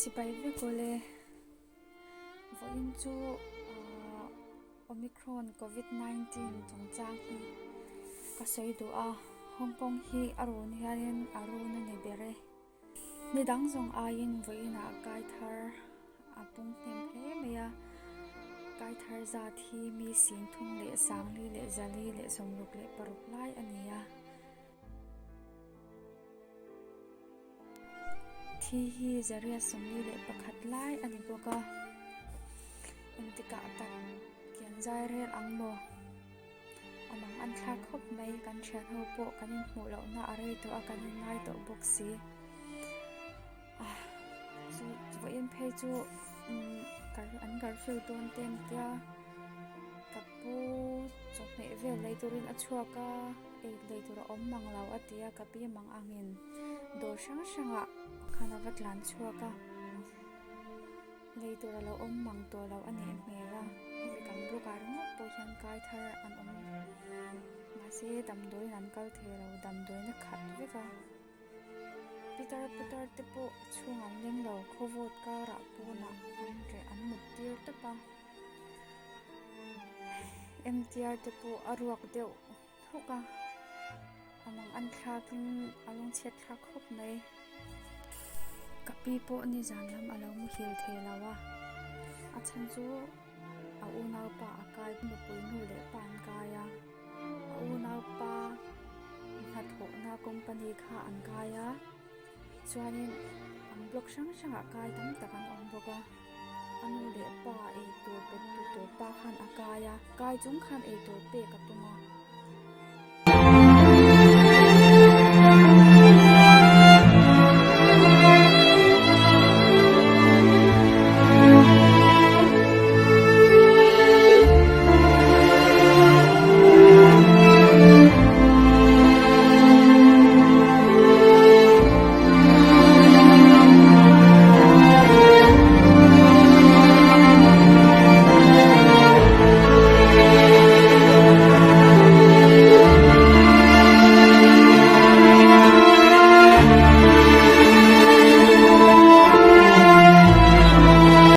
Chibai vek awle. Vawiin chu ahh Omicron Covid 19 chungchang hi ka sawi duh a. Hong Kong hi a run hianin a run a ni ber e. Ni dang zawng aiin vawiinah kai thar a pung hnem hle mai a. Kai thar zat hi mi 30 leh 40 leh 400 leh 66 lai a ni a. Thi hi 141 lai a ni bawk a, engtikah tak kian zai rel ang maw? A mang an thlak khawp mai, kan thian ho pawh kan inhmuh lohna a rei tawh a, kan inngai tawh bawk si. Ah, chu vawiin phei chu an curfew dawn te an tia, ka pu chawhmeh vel lei turin a chhuak a. Ei lei tur a awm mang lo a ti a, ka pi mang angin dawr hrang hrangah khan a va tlan chhuak a, lei tur a lo awm mang tawh lo a nih hmel a, hemi kan block ah ringawt pawh hian kai thar an awm mahse damdawiin an kal thei lo damdawiin a khat vek a, pitar putar te pawh a chhung an leng lo khawvawt karah pawnah an reh an mut tir tawp a. MTR te pawh a ruak deuh thawk a, a mang an thlakin a lungchhiat thlak khawp mai. Ka pi pawh nizan lam a lo muhil thei lo a, a chhan chu a unaupa a kai nupui nu leh pa an kai a, a unaupa hnathawhna company kha an kai a, chuanin an block hrang hrangah kai tam tak an awm bawk a. A nu leh pa eitur pe tu tur pa khan a kai a, kai chung khan eitur pek a tum a.